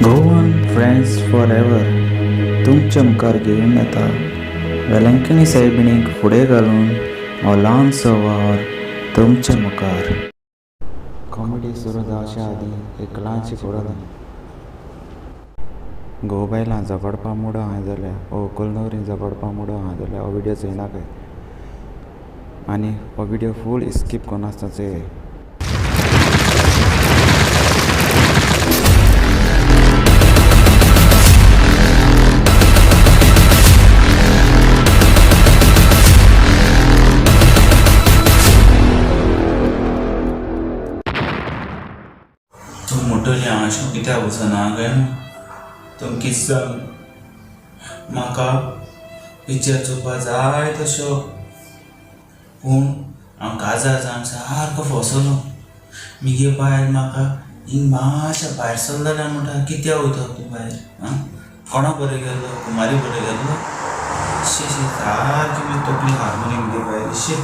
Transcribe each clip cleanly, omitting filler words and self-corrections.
Goan friends for ever तुमच्या मुखार घेवन येता वेलंकणी सायबिणीक फुडें घालून हो ल्हानसो वावर तुमच्या मुखार. कॉमेडी सुरू जावच्या आदीं एक ल्हानशी घडोवणी. घोव बायलां झगडपा मुडो आहा जाल्यार वो व्हंकल न्हवरी झगडपा मुडो आहा जाल्यार हो विडियो चोयनाकाय आनी हो विडियो फूल स्कीप करनासतना चोयाय. तूं म्हणटली हांव अशें कित्याक वचना काय तुम कितें सांग म्हाका पिक्चर चोवपा जाय तशो पूण हांव काजार जावन सारको फसलो. मुगे बायल म्हाका हिंग मातशें भायर सरलो जाल्यार म्हणटा कित्याक वयता तूं भायर आं कोणा बरो गेल्लो कुमारी बरो गेल्लो शी शी सारकी मुगे तकली खाली मरे मुगे बायल शी.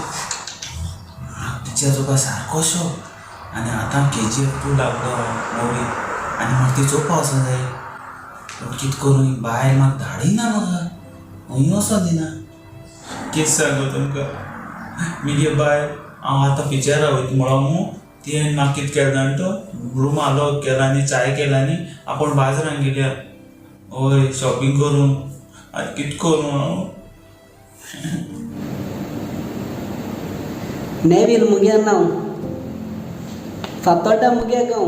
म्हाका पिक्चर चोवपा सारको शौक आनी आतां केजीएफ 2 लागलो मुवी आनी म्हाका ती चोवपा वचूंक जाय. पूण कितें करूं ही बायल म्हाका धाडिना म्हाका खंय वचोंक दिना. कितें सांगू तुमकां मुगे बायल हांव आतां पिक्चराक वयता म्हणलो न्हू तिणें म्हाका कितें केलें जाणा तो रुमा लॉक केला आनी चावी केला आनी आपूण बाजारान गेल्या हय शॉपिंग करूंक. आतां कितें करूं हांव. नेवील मुगे नांव, फातोड्डा मुगे गांव.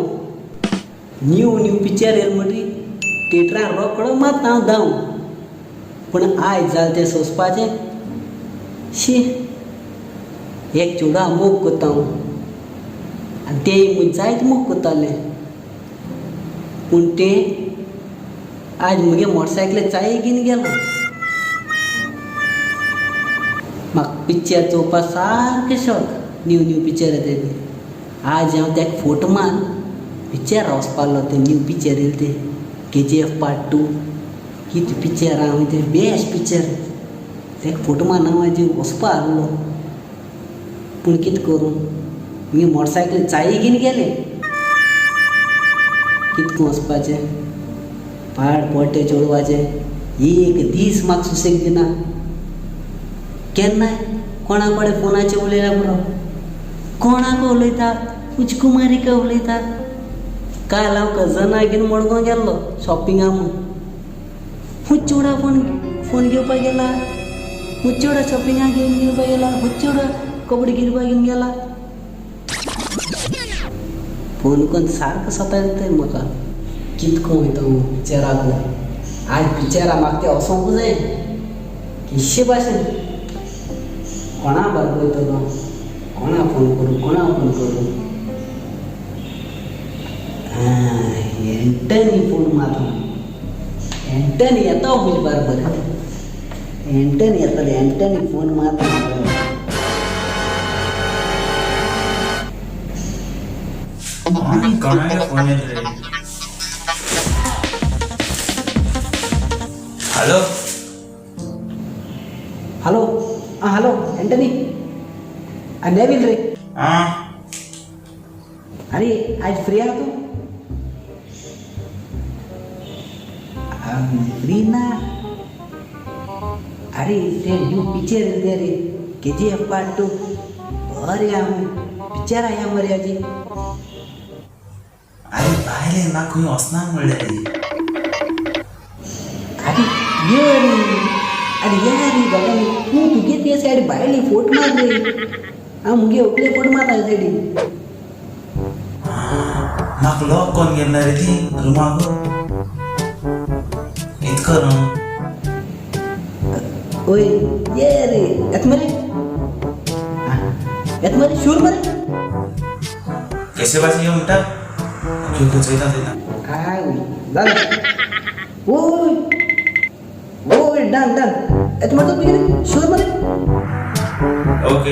न्यू न्यू पिक्चर येयल म्हणटरी थिएटरान रोकडो मात हांव धांव. पूण आयज जालें तें सोंसपाचें. शी, एक चेडवा मोग करता हांव आनी तेंय म्हूण जायत मोग करतालें. पूण तें आयज मुगे मोटरसायकली चावी घेवन गेलां. म्हाका पिक्चर चोवपा सारकें शौक. न्यू न्यू पिक्चर येताय तें. आज हांव तेका फोटो मारून पिक्चराक वचपालो तें न्यू पिक्चर येयलें तें केजीएफ पार्ट 2. कितें पिक्चर आहा तें बेस्ट पिक्चर. तेका फोटो मारून हांव आयज वचपा आहलो. पूण कितें करूं मुगे मोटरसायकली चावी घेवन गेले. कितें करून वचपाचें पाड पोटे चेडवाचें एक दीस म्हाका सुसेग दिना. केन्नाय कोणा कडेन फोनाचेर उलयल्यार पुरो. कोणाक उलयता कुमारीक उलयता. काल हांव कजना घेवन मडगांव गेल्लो शॉपिंगा म्हूण. खूंय चेडवा फोन फोन घेवपाक गेला, खूंय चेडवा शॉपिंगाक घेवन घेवपाक गेला, खूंय चेडवा कपडे घेवपाक घेवन गेला. फोन करून सारको सतायता म्हाका. कितें करूं वयता हांव पिक्चराक. आयज पिक्चराक म्हाका तें वचोंकूच जाय केशे भाशेन. कोणा बारबर वयतलो, कोणा फोन करूं कोणा फोन करूं. एंटनी फोन मारता. एंटनी येता म्हजे बारबर. एंटनी येतले, एंटनी फोन मारता. कोणागे फोन येयला रे. हॅलो हॅलो आं, हॅलो एंटनी. आं नेवील रे. आं अरे आज फ्री आहा तूं? फ्री ना? अरे ते न्यू पिक्चर येयलें तें रे केजीएफ पार्ट 2. बरें आहा पिक्चर आहा मरे आजी. अरे बायले म्हाका खंय वचना म्हणलें रे. अरे यो रे, अरे या रे बाबा तूं तुगे ते सायड बायले फोट मार रे. हांव मुगे व्हंकले फोट मारता ह्या सायडीन. म्हाका लॉक कोन्न गेल ना रे ती रुमाक. कितें करूं. ओय ये रे येता मरे. आं येता मरे शूर मरे. केशे भाशेन यो म्हणटा. ओके ओके चोयता चोयता. काय जालें. ओय ओय डन डन येता मरे तूं शूर मरे. ओके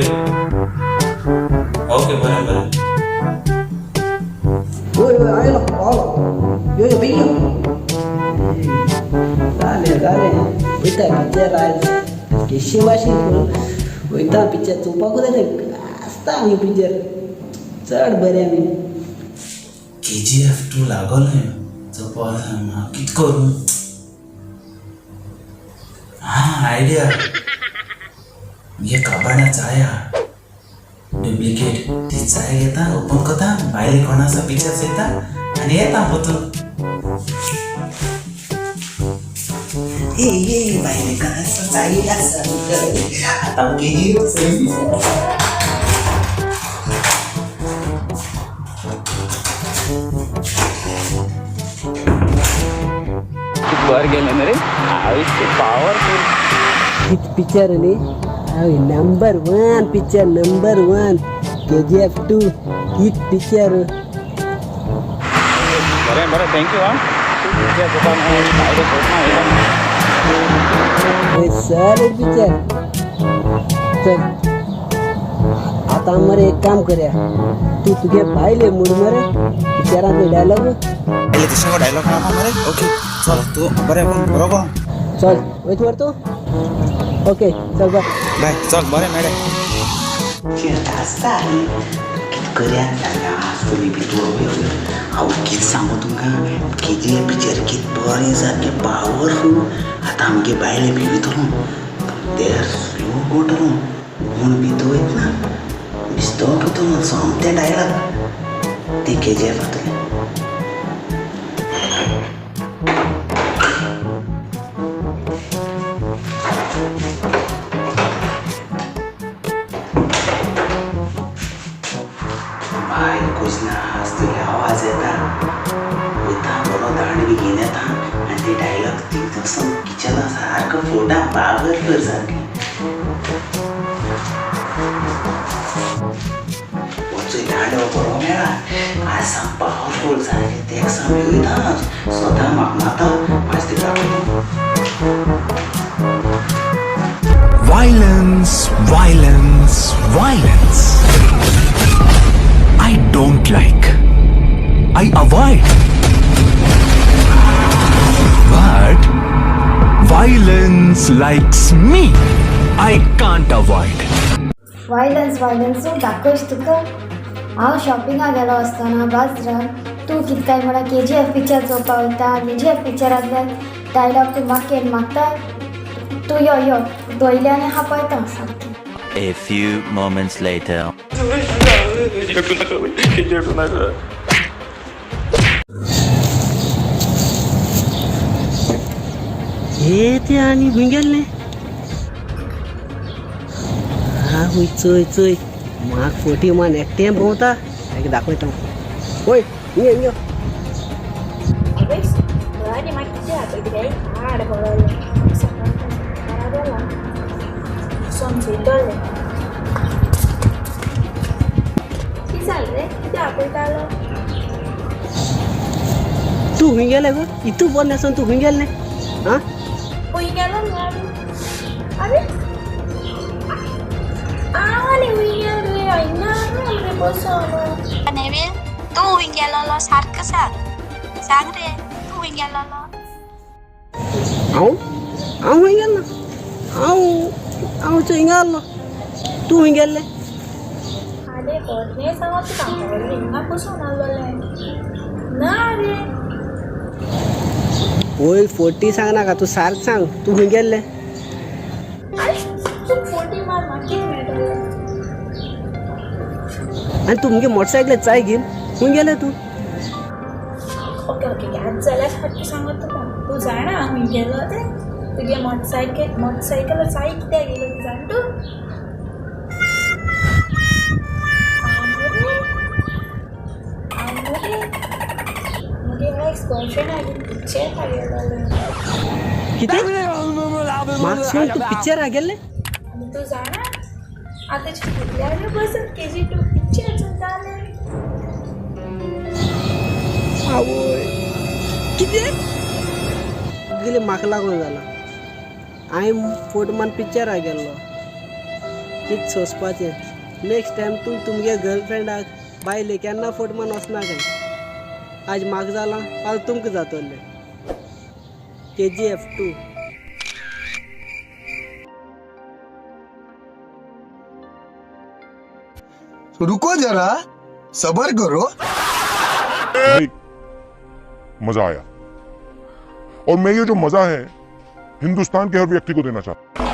ओके बरें बरें. ओय ओय आयलो पावलो. यो यो बेगीन यो. जालें जालें वयता पिक्चर आयज केशे भाशेन करून वयता पिक्चर चोवपाकूच जाय तें. आसता आमी पिक्चर चड बरें आमी. केजीएफ 2 लागोलें चोवपा चोवपा कित करूं? हां, आयडिया. हे कबाडा चाया डुप्लिकेट, ती चाय घेता, ओपन करता, भायले कोण आसा पिक्चर चोयता आनी येता परतून. ए ए, भायले कोण आसा, चाय आसा. आतां केजी. वर गेले ना रे, आयुष्य पॉवरफुल. हिट पिक्चर न्ही, number one picture, number one. KGF 2 hit picture. बरें बरें, thank you. हां, पिक्चर तुका भायले सोदना. सर, पिक्चर चल. आतां मरे एक काम करया, तूं तुगे भायले म्हूण मरे पिक्चरांतले डायलॉग. पयले तशें डायलॉग नाका मरे. ओके, चल तूं बरें कोण बरो कोण. चल, वयत मरे तूं. ओके, चल, बाय. बाय, चल, बरें मेळ्ळें. आसता कित करया आसतली भितर. हांव कित सांगू तुमकां, केजी पिक्चर कित बरें, सारकें पावरफूल. आतां आमगे बायले बी वयतलो there, slow वयतलो म्हूण भितर वयतना बिस्तो वयतलो. सोमतें डायलॉग ते केजीएफ जातलें. बायल कुजना आसतली, आवाज येता. वयता बरो दांड बी घेवन येता आनी ते डायलॉग ती वचोन किचना सारको फोटा, पावरफूल सारकें. वचूय दांडो बरो मेळ्ळा आज, साम पावरफूल सारकें. तेका साम वयता स्वता, म्हाका माता आज ते दाखयता. Violence, violence, violence. I don't like. I avoid. But violence likes me. I can't avoid. Violence violence दाखयश तुका. हांव शॉपिंगाक गेलो आसतना बाजारान, तूं कित काय म्हणल्यार केजीएफ पिक्चर चोवपाक वयता. केजीएफ पिक्चरांतल्यान डायलॉग तूं म्हाका येवन मागता. तूं यो यो, दोयले आनी हांव पळयता सारकें. A few moments later. हे ते आनी खंय गेल्ले? हा वय, चोय चोय, म्हाका फोटी मान एकटें भोंवता. ताका दाखयता. वय, हिंग हिंग यो. आवयस, बरें, म्हाका कितें आतां कितें हाड पडलें सकाळ घरा गेला समजयतलें. कितें जालें रे? कितें आपयतालो? तूं खंय गेलें गो? इतू बरें आसून तूं खंय गेल्लें? आं? खंय गेलो न्हू आमी? आरे, हांव आनी खंय गेलो रे? हिंगा रे बसोन. नेवील, तूं खंय गेलोलो सारकें सांग. सांग रे, तूं खंय गेलोलो? हांव हांव खंय गेलो ना. हांव हांव चोय हिंगा आसलो. तूं खंय गेल्लें? आरे, खरें सांगो तुका, हांव हिंगा बसून आसलोलें ना रे. वयर फोटी सांगनाका तूं, सारकें सांग, तूं खंय गेल्लें? आरे, तूं फोटी मार, म्हाका कितें मेळटलें? आनी तूं मुगे मोटरसायकल चाय घेवन खंय गेलें तूं? ओके ओके, याद जाल्यार सारकें सांगत तुका. तूं जाणा हांव खंय गेलो तें? तुगे मोटरसायकल चाय कित्याक गेलो तूं जाण तूं? हांव मरे मुगे एक्स गर्लफ्रेंडा घेवन पिक्चराक गेलोलें. कितें? म्हाका सांग, तूं पिक्चराक गेल्लें? आनी तूं जाणा, आतांच्या भुरग्यांनी बसून केजी 2 पिक्चर चोयतालें. आवय, कितें गेले? म्हाका लागून जालां. हांवें फोट मान पिक्चराक गेल्लो. कितें सोंसपाचें? नेक्स्ट टायम तूं तुमगे गर्लफ्रेंडाक बायले केन्ना फोट मान वचनाकाय. आज म्हाका जालां, फाल्यां तुमकां जातलें. केजीएफ 2. रुको जरा, सबर करो. भाई, मजा आया. और मैं ये जो मजा है हिंदुस्तान के हर व्यक्ति को देना चाहता हूं।